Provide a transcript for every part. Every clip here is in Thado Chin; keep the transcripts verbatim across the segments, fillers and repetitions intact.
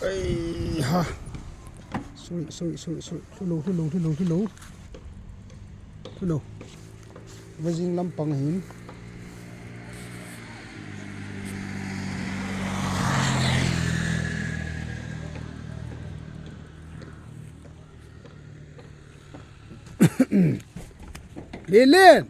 Ai ha. Sui, sui, sui, sui. Lhulou, lhulou, lhulou, lhulou. Lhulou. Vajing lampang hin. Lilin.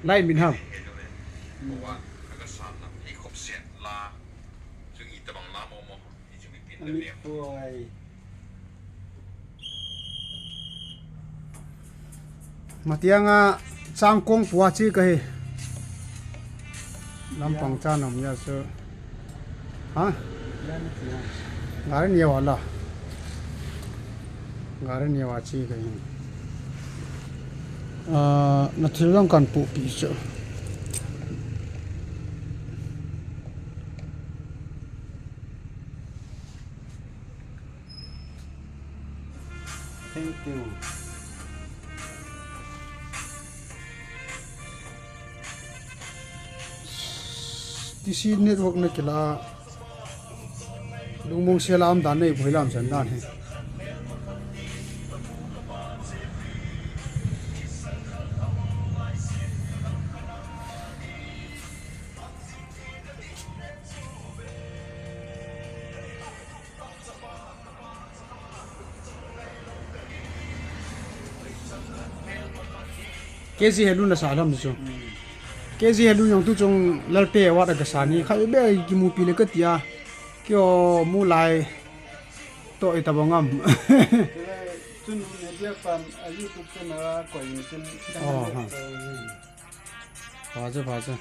Lai min ham. Ani poi. Matianga changkong pua chi kahi. Lampang cha nam ya su. Ha? Gari ni wa la. Gari ni wa chi kahi. Ah, na thil lang kan pu pi chu. Thank you. T C network na kila. Lungmong sela am dan nei, boi lam san dan he. K G Helun na sa lam chu. K G Helun jong tu chung Lalte award a ka sa ni. Kha be kimupi le ka tia. Kio mu lai. To i ta bang am. Chun ne dia pan a YouTube channel a koi ni chun. Oh, ha. Pha chu, pha chu.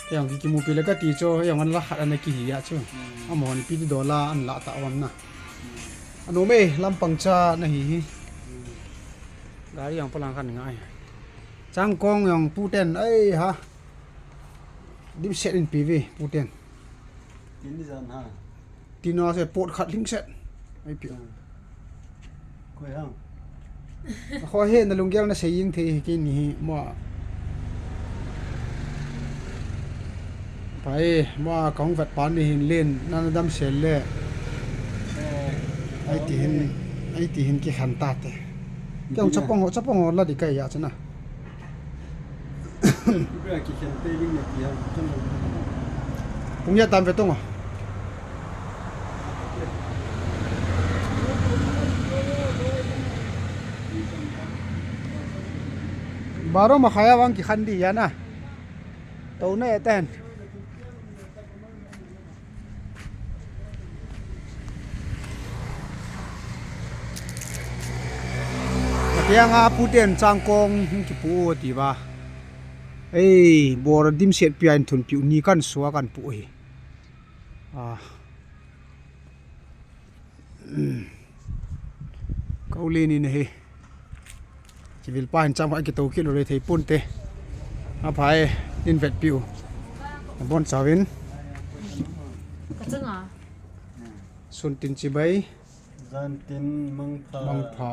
Kei jong ki, kimupi le ka ti chu, kei jong an la khat ana kihi a chu. Hmm. Amaho ni pi ti dola an la ta wan na. Hmm. Anu me, lampang cha na hi hi. Hmm. Gari jong palang khan ngai. Changkong jong puten, ai ha. Dimset in pi ve, puten. Tin ni jan ha. Tina se pot khat lingset. Ai pi. Hmm. Koi hang. Kho he na lunggel na sei in thei hi kei ni hi mo. Pai mo kong vat pan ni hin len na na dam sel le. Eh, ai ti hin, ai ti hin ki khan ta te. Kong chapang ho, chapang ho la di kai ya chana. Ibe a kikhen te ding na ti ham, chang lo. Pung ya tam ve tong a. Baro makhai a vang kikhen di ya na. To na e ten. Atianga puten changkong hung kipu ti va. Ei, bor dimset pia in thun piu ni kan sua kan pu hi. Ah. Kau le ni ne he. Kivil pa hin cham hai kito kilo le thei pun te. A phai in vet piu. A bon chawin. Ka changa. Sun tin chibai. Jan tin mangpha. Mangpha.